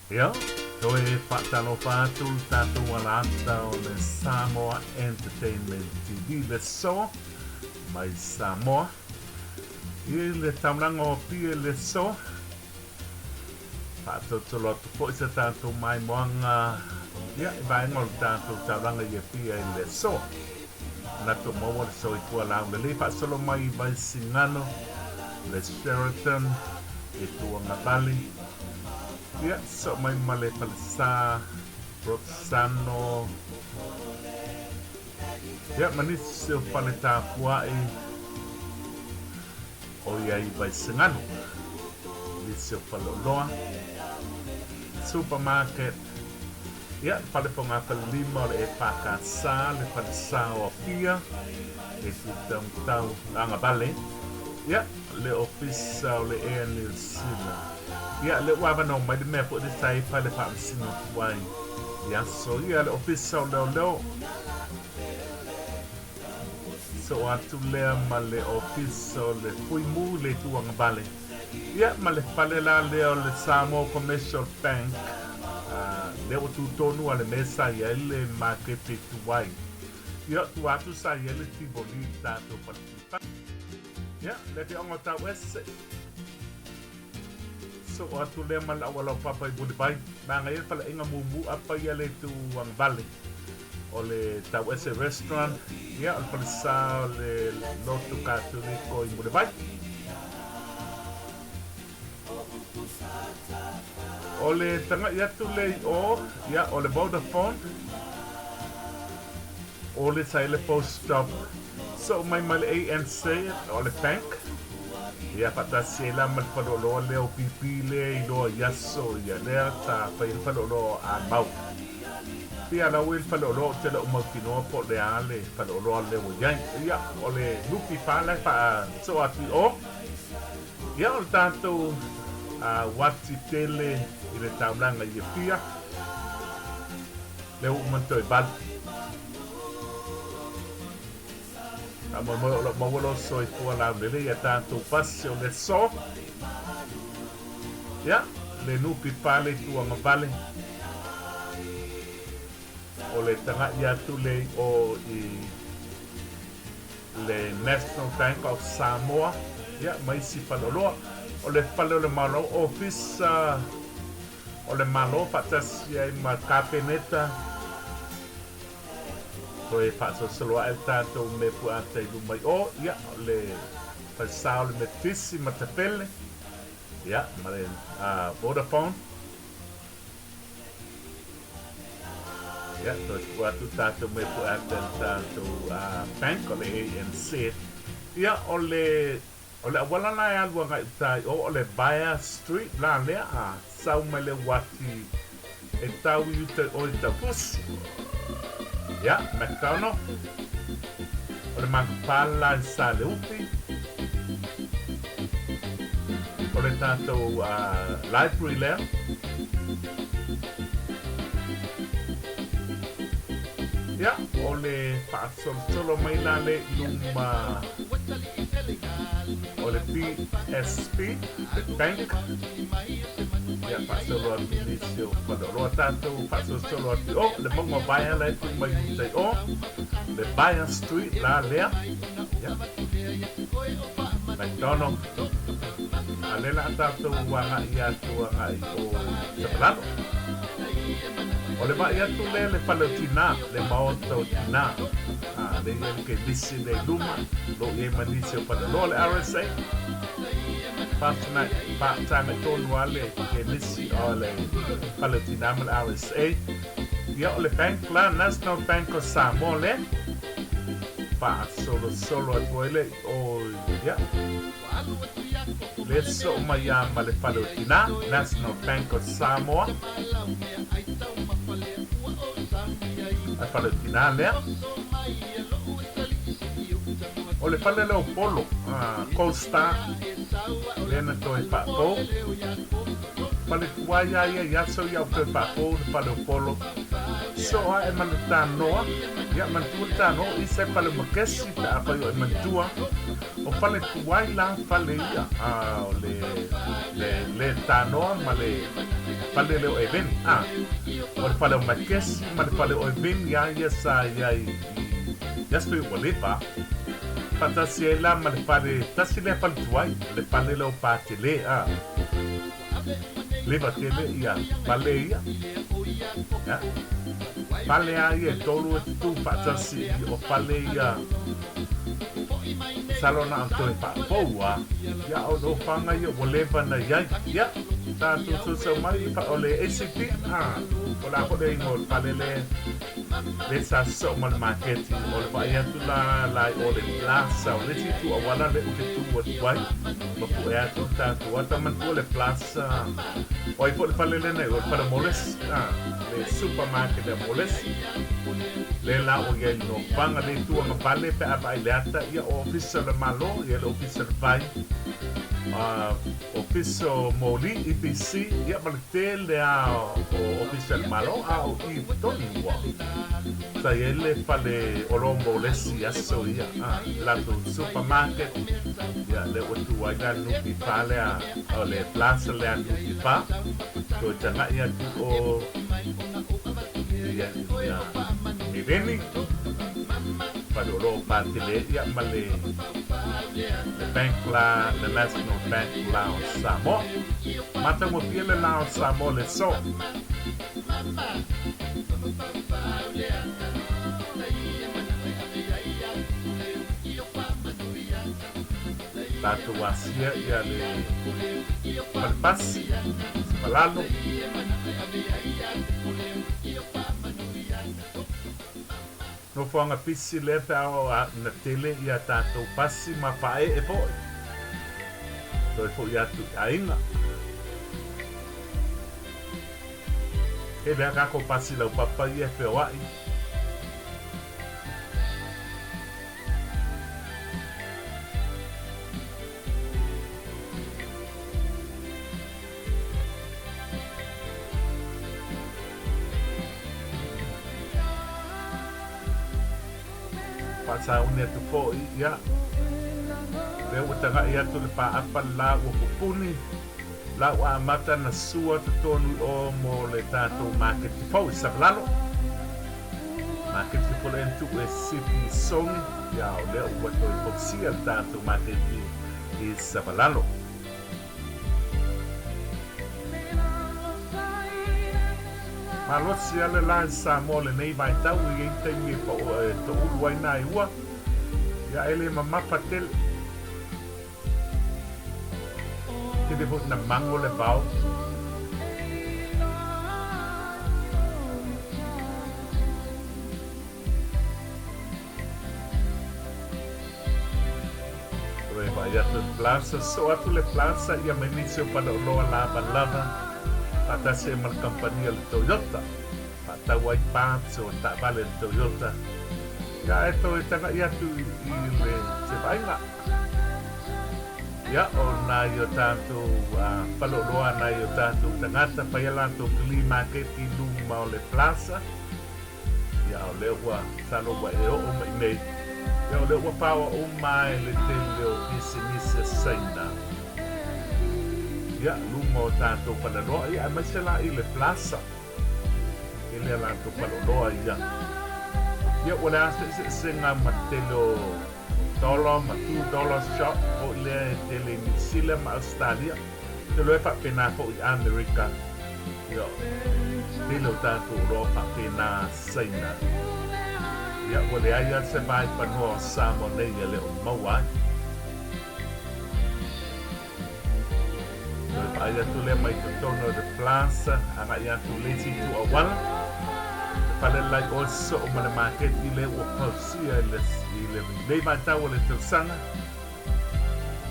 Ia, toe faatalofa atu le tatou alaata o le Samoa Entertainment TV, le so mai Samoa. I le taulaga o Apia i le so, faatolotolo atu foi sa tatou maimoaga ia, i vaega o le tatou taulaga i Apia i le so. Manatu o maua le soifua laulelei faasolo mai i Vaisigano, le Sheraton, i Tuagavale, ia, sosoo mai ma le falesa Roxano, ia, ma nisi o fale tapuai o ia i Vaisigano, nisi o faleoloa, supermarket, Ia, le fale fogafalelima o le EFKS, le falesa o Apia, le itu taumatau agavale, ia, le ofisa o le Air New Zealand. Ia, lea ua avanoa mai le mea foi lea sa i ai fale faamasino tuai i aso ia, le ofisa o leoleo. Soo atu lea ma le ofisa o le Fuimu i le itu agavale. Ia, ma le fale la lea o le Samoa Commercial Bank, lea ua tu tonu a le mea sa i ai le makete i Tuai. Ia, tua atu sa i ai le Tivoli i tatou fale pipa. Ia, le afioaga o Tauese. Soo atu lea ma le auala o Papa i Mulivai. Manaia le faleaiga mumu apa ia le itu agavale o le Tauese Restaurant, ia, o le falesa o le Lotu Katoliko i Mulivai. O le taga'i atu lea i o, ia, o le Vodafone, o le sa i le post stop, soo mai ma le ANC, o le bank, ia, faatasi ai la ma le faleoloa lea o BP lea i loa i aso ia lea sa fai ai le faleoloa a Mau. Pia la ua i le faleoloa ou te le o mautinoa po o le a le faleoloa lea ua i ai. Ia, o le NPF la e faasoo atu i o. Ia, o le tatou uati tele i le taulaga i Apia, lea ua uma ona toe 8. Faamoemoe o lo o maua lou soifua laulelei i a tatou pasi o le aso. Ia, le NPF le itu agavale o le taga'i atu le i o i le National Bank of Samoa, ia, ma isi faleoloa. O le fale o le Malo, Ofisa o le Malo faatasi ai ma Kapeneta, toe faasolosolo ae le tatou mea puaata i luma i o, ia, o le falesa o le Metotisi ma Tafele, ia, ma le Vodafone. Ia, toe tuu atu tatou mea puaata i le tatou bank o le ANZ. Ia, o le o le auala la e alu agai uta i o, o le Via Street la lea a sau mai le uati e tau i uta i o i Taufusi. Ia, McDonald, o le Manupala la i Saleufi, o le tatou library lea. Ia, o le faasolosolo mai la lea i luma o le BSP, le bank. Ia, faasolo atu nisi o faleoloa tatou faasolosolo atu i o, le mauga o Vaea la e tu mai i uta i o, le Vaea Street la lea. Ia, McDonald. A lea la a tatou agai atu agai o Savalalo. O le vaai atu lea le fale o Tina, le maota o Tina. A lea i ai le kemisi lea i luma, lo i ai ma nisi o faleoloa le RSA. Faatana, faataga tonu lava le kemisi o le fale o Tina ma le RSA. Ia o le bank la, National Bank of Samoa lea. Faasolosolo atu ai le o ia. Le soo mai a ma le fale o Tina, National Bank of Samoa. A fale o Tina lea. O le fale lea o Polo, Gold Star, lea na toe faapou. Fale tuai a ia i aso ia o toe faapou le fale o Polo. Soo ae ma le tanoa, ia manatua le tanoa, i se fale o Makesi, pe afai o e manatua. O fale tuai la fale ia, a o le le le tanoa ma le fale lea o Eveni, a. O le fale o Makesi ma le fale o Eveni a ia sa i ai i aso ia ua leva. Faatasi ai la ma le fale, tasi lea fale tuai, le fale lea o Patele, a. Leva tele ia fale ia. Ia. Fale a ia e tolu e tutū faatasi i o fale ia. Masalo na o toe faafou a. Ia o le ofaga ia ua leva na i ai. Ia, tatou sousou mai le o le ACP, a, o le a foi le igoa o le fale le le sa sosoo ma le maketi, o le vaai atu la la i o le plaza, o le isi itu auala le ou te tu atu ai, ma pu'e atu le tatou ata manatua le plaza, o ai foi le fale lena i o, le fale o Molesi, a, le supermarket a Molesi, le la ua i ai le nofoaga le itu agavale pe a vaai i le ata, ia o ofisa o le Malo, ia le ofisa o le vai, a, Ofisa o Moli, EPC, ia ma le tele a o Ofisa a le Malo, a o i totonu ua sa i ai le fale olo mo le isi aso ia, a, le latou supermarket, ia lea ua tu ai la le NPF lea, o le plaza lea a le NPF, toe tagai atu o ia, ia Mireni, fale olo o Patele, ia ma le. Le Bank la, le National Bank la o Samoa. Matagofie le la o Samoa le so. Tatou asia ia le falepasi, Savalalo. Nofoaga pisi lea pe a na tele ia tatou pasi ma paee foi. Toe foi atu i aiga. He mea kako pasi laupapa ia e feoai. Faasauni atu foi, ia, lea ua tagai atu le pāapa le la ua pupuni, la ua amata na sua totonu i o mo le tatou maketi fou i Savalalo. Maketi fou le tuu e sipi i Songi, ia, o lea ua toe fausia le tatou maketi i Savalalo. Malosi lava le la i Samoa lenei vaitau e i ai taimi e toulu ai nā i ua, ia e le mamafa tele. Tele foi na mango le vao. Toe vaai atu le plaza, soo atu le plaza ia mai nisi o faleoloa lavalava faatasi ai ma le kamupani a le Toyota. Faatau ai parts o taavale a le Toyota. Ia ae toe tagai atu i le se vaaiga. Ia o nai o tatou faleoloa nai o tatou tagata fai a latou flea market i luma o le plaza. Ia o lea ua masalo ua e oo mai nei. Ia o lea ua paoa uma e le tele o pisinisi a Saina. Ia luma o tatou faleoloa, ia aemaise la i le plaza. Tele a latou faleoloa ia. Ia ua leai se eseesega ma le tele o dollar ma $2 shop foi lea e tele i Niu Sila ma Ausetalia. Ou te iloa e faapena foi i Amerika. Ia, tele o tatou oloa faapena Saina. Ia, ua leai lava se vaipanoa o Samoa nei e le o maua ai. Toe vaai atu lea mai totonu o le plaza, agai atu i le isi itu auala. Le fale lai oe sosoo ma le maketi lea ua pausia i le, i lenei vaitau o le tausaga.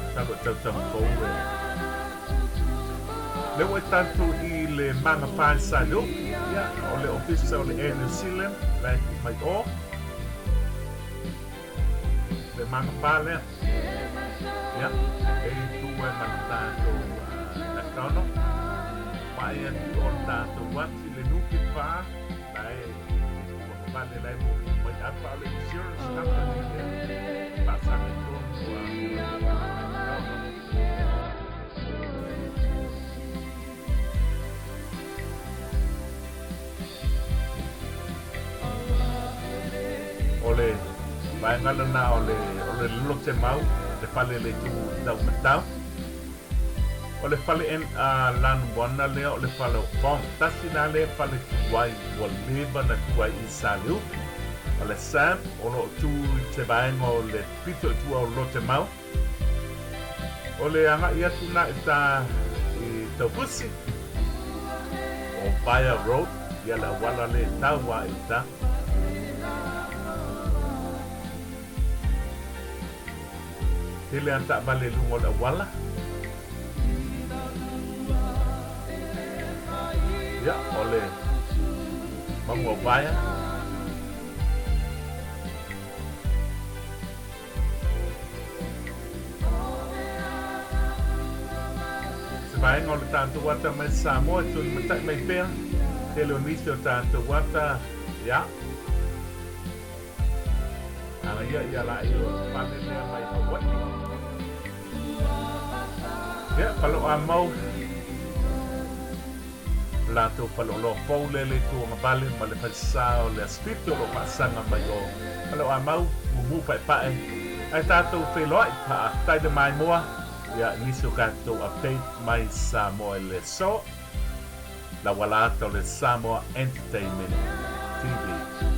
Masalo e tausaga fou e. Lea ua i tatou i le Magafa i Saileuki, ia, o le ofisa o le Air New Zealand, la e tuu mai o. Le Magafa lea. Ia, e i tu ai ma le tatou McDonald. Vaai atu o le tatou ati le nupi pa, la e tua. taavale la e mumu mai apa o le insurance company lea faasaga i totonu O le vaega lena o le o le Lotemau, le fale le itu taumatau. O le fale Lanumoana lea o le fale o Fong. Tasi la lea fale tuai ua leva na tuai i Saleulu. O le Sam o lo o tu i se vaega o le pito i tua o Lotemau. O le agai atu na i ta i Taufusi o Vaea Road, ia le auala le tau a i ta. Tele a taavale i luga o le auala. Ia, o le mauga o Vaea. Se vaega o le tatou ata mai Samoa e tulimatai mai pea, tele o nisi o tatou ata, ia, agaia ia laia o le fale lea mai Hawaii. Ia, faloamau latou faleoloa fou lea le itu agavale ma le falesa o le Aso Fitu o lo o faasaga mai o Faleoamau, mumu paepae ae tatou feiloai faafetai le maimoa ia nisi o tatou update mai Samoa i le aso lauala ata o le Samoa Entertainment TV.